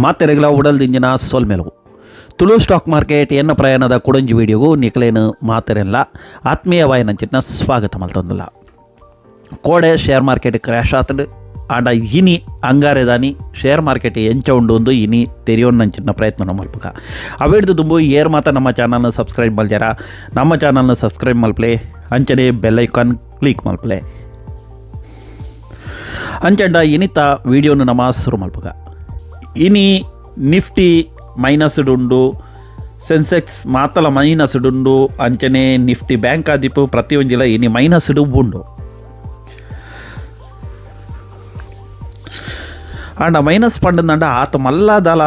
ಮಾತೆರೆಗಳ ಉಡಲ್ದಿಂಜಿನ ಸೊಲ್ಮೆಲವು Tulu stock market ಎನ್ನ ಪ್ರಯಾಣದ ಕುಡಂಜಿ ವಿಡಿಯೋಗೂ ನಿಕಲೇನು ಮಾತೆರೆಲ್ಲ ಆತ್ಮೀಯವಾಯಿನಂಚಿನ ಸ್ವಾಗತ ಮಲ್ತೊಂದುಲ್ಲ. ಕೋಡೆ share market crash ಆತಂಡು. ಆಂಡ ಇನಿ ಅಂಗಾರೆದಾನಿ ಶೇರ್ ಮಾರ್ಕೆಟ್ ಎಂಚ ಉಂಡು ಒಂದು ಇನಿ ತೆರಿಯೋನ್ನಂಚಿನ ಪ್ರಯತ್ನ ಮಲ್ಪುಗ. ಅವೆಡ್ದು ದುಂಬು ಏರ್ ಮಾತ ನಮ್ಮ ಚಾನಲ್ನ ಸಬ್ಸ್ಕ್ರೈಬ್ ಮಲ್ಜಾರ, ನಮ್ಮ ಚಾನಲ್ನ ಸಬ್ಸ್ಕ್ರೈಬ್ ಮಲ್ಪಲೆ, ಅಂಚನೆ bell icon click ಮಲ್ಪಲೆ. ಅಂಚಂಡ ಇನಿತ ವಿಡಿಯೋನು ನಮ್ಮ ಶುರು ಮಲ್ಪುಗ. ಇನಿ ನಿಫ್ಟಿ ಮೈನಸ್ ಉಂಡು, ಸೆನ್ಸೆಕ್ಸ್ ಮಾತಲ ಮೈನಸ್ ಉಂಡು. ಅಂಚನೆ ನಿಫ್ಟಿ ಬ್ಯಾಂಕ್ ಆದಿಪ್ಪು ಪ್ರತಿಯೊಂಜಿಲ ಇನಿ ಮೈನಸ್ ಉಂಡು. ಆಂಡ ಮೈನಸ್ ಪಂಡಂದಂಡ ಆತ ಮಲ್ಲದಲ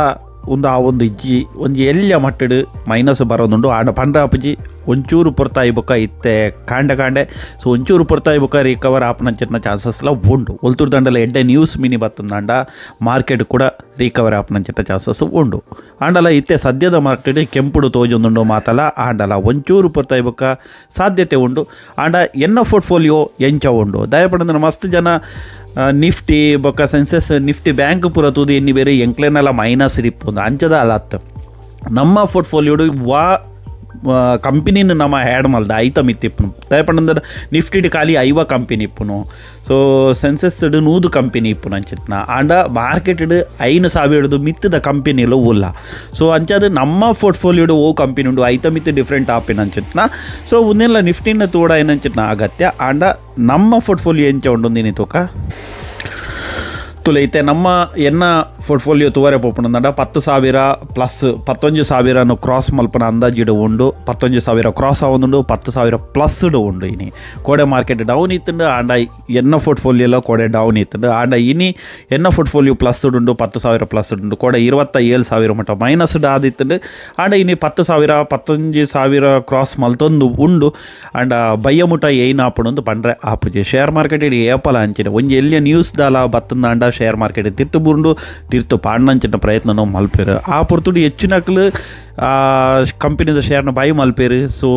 ಒಂದು ಆ ಒಂದು ಇಜ್ಜಿ, ಒಂಜಿ ಎಲ್ಯ ಮಟ್ಟಡ್ ಮೈನಸ್ ಬರೋದುಂಡು. ಆಂಡ ಪಂಡ್ರ ಅಪ್ಪುಜಿ, ಒಂಚೂರು ಪೊರ್ತಾಯಿ ಬೊಕ್ಕ ಇತ್ತೆ ಕಾಂಡೆ ಕಾಂಡೆ. ಸೊ ಒಂಚೂರು ಪೊರ್ತಾಯಿ ಬೊಕ್ಕ ರಿಕವರ್ ಆಪನಂಚಿನ ಚಾನ್ಸಸ್ಲ ಉಂಡು. ಒಲ್ತೂರು ದಂಡಲ ಎಡ್ಡೆ ನ್ಯೂಸ್ ಮಿನಿ ಬತ್ತಂದಾಂಡ ಮಾರ್ಕೆಟ್ ಕೂಡ ರಿಕವರ್ ಆಪನಂಚಿನ ಚಾನ್ಸಸ್ ಉಂಡು. ಆಂಡಲ ಇತ್ತೆ ಸದ್ಯದ ಮಾರ್ಕೆಟ್ ಕೆಂಪುಡು ತೋಜೊಂದುಂಡು ಮಾತಲ. ಆಂಡಲ ಒಂಚೂರು ಪೊರ್ತಾಯಿ ಬೊಕ್ಕ ಸಾಧ್ಯತೆ ಉಂಡು. ಆಂಡ ಎನ್ನ ಪೋರ್ಟ್ಫೋಲಿಯೋ ಎಂಚ ಉಂಡು? ದಯಪಡಂದ್ರೆ ಮಸ್ತ್ ಜನ ನಿಫ್ಟಿ ಬೊಕ್ಕ census, Nifty bank ಪೂರ ತೂದು ಎನ್ನಿ ಬೇರೆ ಎಂಕ್ಲೆನೆಲ್ಲ ಮೈನಸ್ ಇಪ್ಪುಂದು. ಅಂಚದ ಅಲತ್, ನಮ್ಮ ಪೋರ್ಟ್ಫೋಲಿಯೋಡು ವಾ ಕಂಪನಿನ ನಮ್ಮ ಹ್ಯಾಡ್ ಮಲ್ದ ಐತ ಮಿತ್ತಿಪ್ಪುನು. ದಯಪಂಡಂದ್ರೆ ನಿಫ್ಟಿಡ್ ಖಾಲಿ 50 ಕಂಪನಿ ಇಪ್ಪುನು. ಸೊ ಸೆನ್ಸೆಸ್ 100 ಕಂಪನಿ ಇಪ್ಪುನು ಅಂಚಿತ್ನ. ಆಂಡ ಮಾರ್ಕೆಟ್ 5000ದ ಮಿತ್ತದ ಕಂಪನಿಲು ಉಲ್ಲ. ಸೊ ಅಂಚಾದ ನಮ್ಮ ಪೋರ್ಟ್ಫೋಲಿಯೋಡು ಓ ಕಂಪನಿ ಉಂಡು, ಐತ ಮಿತ್ತು ಡಿಫ್ರೆಂಟ್ ಆಪಿನ ಅಂಚಿತ್ನ. ಸೊ ಉನ್ನೆಲ್ಲ ನಿಫ್ಟಿನ ತೋಡ ಏನಂಚಿತ್ನ ಅಗತ್ಯ. ಆಂಡ ನಮ್ಮ ಪೋರ್ಟ್ಫೋಲಿಯೋ ಎಂಚ ಉಂಡು ನೀನು ತೂಕ ತುಲೆ. ಇತ್ತೆ ನಮ್ಮ ಎನ್ನ ಪೋರ್ಟ್ಫೋಲಿಯೋ ತೂವರೆ ಪೋಪುಂಡ 10,000 ಪ್ಲಸ್ 11,000 ಕ್ರಾಸ್ ಮಲ್ಪನ ಅಂದಾಜಿಡು ಉಂಡು. 11,000 ಕ್ರಾಸ್ ಆವೊಂದುಂಡು, 10,000 ಪ್ಲಸ್ ಉಂಡು. ಇನಿ ಕೋಡೆ ಮಾರ್ಕೆಟ್ ಡೌನ್ ಇತ್ತುಂಡು. ಆಂಡ ಎನ್ನ ಪೋರ್ಟ್ಫೋಲಿಯೋಲ ಕೋಡೆ ಡೌನ್ ಇತ್ತುಂಡು. ಆಂಡ ಇನಿ ಎನ್ನ ಪೋರ್ಟ್ಫೋಲಿಯೋ ಪ್ಲಸ್ ಉಂಡು, 10,000 ಪ್ಲಸ್ ಉಂಡು. ಕೋಡೆ 27,000 ಮಟ್ಟ ಮೈನಸ್ ಆದಿತ್ತುಂಡು. ಆಂಡ ಇನಿ 10,000, 11,000 ಕ್ರಾಸ್ ಮಲ್ತೊಂದು ಉಂಡು. ಆಂಡ ಬಯ್ಯ ಮುಟ ಏನ್ ಆಪುಂಡು ಪಂಡ್ರೆ ಆಪುಜಿ. ಶೇರ್ ಮಾರ್ಕೆಟ್ ಏಪಲ ಅಂಚಿನ ಒಂಜಿ ಎಲ್ಲಿಯ ನ್ಯೂಸ್ ದಾಲ ಬತ್ತಂದಾಂಡ ಶೇರ್ ಮಾರ್ಕೆಟ್ ತಿರ್ತು ಬುರುಂಡು, ತಿರ್ತು ಪಾಂಡಂಚಿನ ಪ್ರಯತ್ನ ಮಲ್ಪೇರು. ಆ ಪೊರ್ತುಡು ಹೆಚ್ಚಿನಕ್ಲು ಕಂಪನಿದ ಶೇರ್ನ ಬೈ ಮಲ್ಪೇರು. ಸೊ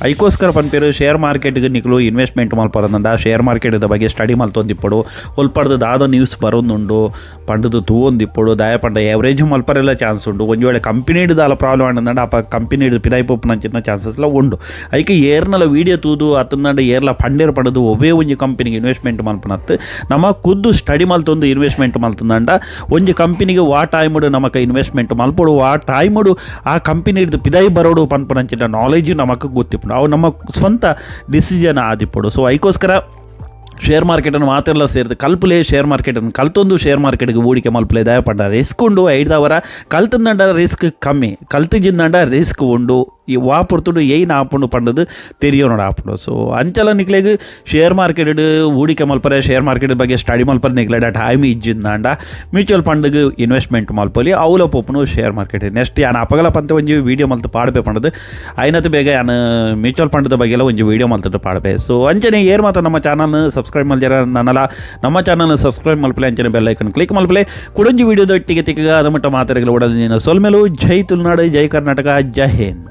ಐಕೋಸ್ಕರ ಪನ್ಪೇರು, ಶೇರ್ ಮಾರ್ಕೆಟ್ಗೆ ನಿಕ್ಲು ಇನ್ವೆಸ್ಟ್ಮೆಂಟ್ ಮಲ್ಪರಂದಂಡ ಶೇರ್ ಮಾರ್ಕೆಟ್ದ ಬಗ್ಗೆ ಸ್ಟಡಿ ಮಲ್ತೊಂದಿಪ್ಪಡು, ಒಲ್ಪಡ್ದು ದಾದ ನ್ಯೂಸ್ ಬರೋದುಂಡು ಪಂಡದು ತೂವೊಂದಿಪ್ಪಡು. ದಾಯ ಪಂಡ ಎವರೇಜ್ ಮಲ್ಪರೆಲ್ಲ ಚಾನ್ಸ್ ಉಂಡು. ಒಂಜಿ ವೇಳೆ ಕಂಪನಿ ದಾಲ ಪ್ರಾಬ್ಲಮ್ ಆಂಡಂಡ ಅಪ ಕಂಪನಿ ಪಿದಾಯಿ ಪೋಪುನಂಚಿನ ಚಾನ್ಸಸ್ಲ ಉಂಡು. ಐಕೆ ಏರ್ನಲ ವೀಡಿಯೋ ತೂದು ಅತ್ತಂದಂಡ ಏರ್ಲ ಪಂಡೇರ್ ಪಂಡದು ಒವ್ವೇ ಒಂಜಿ ಕಂಪನಿಗೆ ಇನ್ವೆಸ್ಟ್ಮೆಂಟ್ ಮಲ್ಪನತ್ತು. ನಮ್ಮ ಖುದ್ದು ಸ್ಟಡಿ ಮಲ್ತೊಂದು ಇನ್ವೆಸ್ಟ್ಮೆಂಟ್ ಮಲ್ತಂದಂಡ ಒಂಜಿ ಕಂಪನಿಗೆ ವಾ ಟೈಮುಡು ನಮಕ ಇನ್ವೆಸ್ಟ್ಮೆಂಟ್ ಮಲ್ಪೊಡು, ವಾ ಟೈಮುಡು ಆ ಕಂಪನಿ ಹಿಡ್ದು ಪಿದಾಯಿ ಬರೋಡು ಪನ್ಪನಂಚಿನ ನಾಲೆಜ್ ನಮಕ್ ಗೊತ್ತಿಪ್ಪುಂಡು. ಅವು ನಮ್ಮ ಸ್ವಂತ ಡಿಸಿಷನ್ ಆದಿಪ್ಪಡು. ಸೊ ಐಕೋಸ್ಕರ ಶೇರ್ ಮಾರ್ಕೆಟನ್ನು ಮಾತೆಲ್ಲ ಸೇರಿದು ಕಲ್ಪುಲೆ, ಶೇರ್ ಮಾರ್ಕೆಟನ್ನು ಕಲ್ತೊಂದು ಶೇರ್ ಮಾರ್ಕೆಟ್ಗೆ ಹೂಡಿಕೆ ಮಲ್ಪಲೆ. ದಯಪಂಡ ರಿಸ್ಕ್ ಉಂಡು. ಐಡ್ದವರ ಕಲ್ತಂದಂಡ ರಿಸ್ಕ್ ಕಮ್ಮಿ, ಕಲ್ತಿಜಿಂದಂಡ ರಿಸ್ಕ್ ಉಂಡು. ಈ ವಾ ಪೊರ್ತುಡು ಏನ್ ಆಪುಂಡು ಪಂಡದು ತೆರಿಯೋನೋಡು ಆಪುಂಡು. ಸೊ ಅಂಚಲ ನಿಕ್ಲೆಗ್ ಶೇರ್ ಮಾರ್ಕೆಟ್ ಹೂಡಿಕೆ ಮಲ್ಪರೆ, ಶೇರ್ ಮಾರ್ಕೆಟ್ ಬಗ್ಗೆ ಸ್ಟಡಿ ಮಲ್ಪರೆ ನಿಕ್ಲೆಡ ಟೈಮ್ ಇಜ್ಜಿಂದಾಂಡ ಮ್ಯೂಚುವಲ್ ಫಂಡ್ಗೆ ಇನ್ವೆಸ್ಟ್ಮೆಂಟ್ ಮಲ್ಪೊಲಿ, ಅವ್ಲ ಪೋಪುನು share market. Next ಯಾನ್ ಅಪಗಲ ಪಂತೆ ಒಂಜಿ ವೀಡಿಯೋ ಮಲ್ತು ಪಾಡ್ಬೆ ಪಂಡದು. ಐನತ್ ಬೇಗ ಯಾನ್ ಮ್ಯೂಚುವಲ್ ಫಂಡ್ದ ಬಗ್ಗೆ ಎಲ್ಲ ಒಂಜಿ ವೀಡಿಯೋ ಮಲ್ತದ್ದು ಪಾಡ್ಬೆ. ಸೊ ಅಂಚನೆ ಏರ್ ಮಾತ್ರ ನಮ್ಮ ಚಾನಲ್ ಸಬ್ಸ್ಕ್ರೈಬ್ ಮಲ್ಜರ, ನನ್ನಲ ನಮ್ಮ ಚಾನಲ್ ಸಬ್ಸ್ಕ್ರೈಬ್ ಮಲ್ಪಲೆ, ಅಂಚನೆ bell icon click ಮಲ್ಪಲೆ. ಕುಡೊಂಜಿ ವಿಡಿಯೋದೊಟ್ಟಿಗೆ ತಿಕ್ಕಗ. ಅದಮಟ್ಟ ಮಾತಾಡಲು ಓಡಲ್ ಸೊಲ್ಮೆಲು. ಜೈ ತುಳುನಾಡು, ಜೈ ಕರ್ನಾಟಕ, ಜೈ ಹಿಂದ್.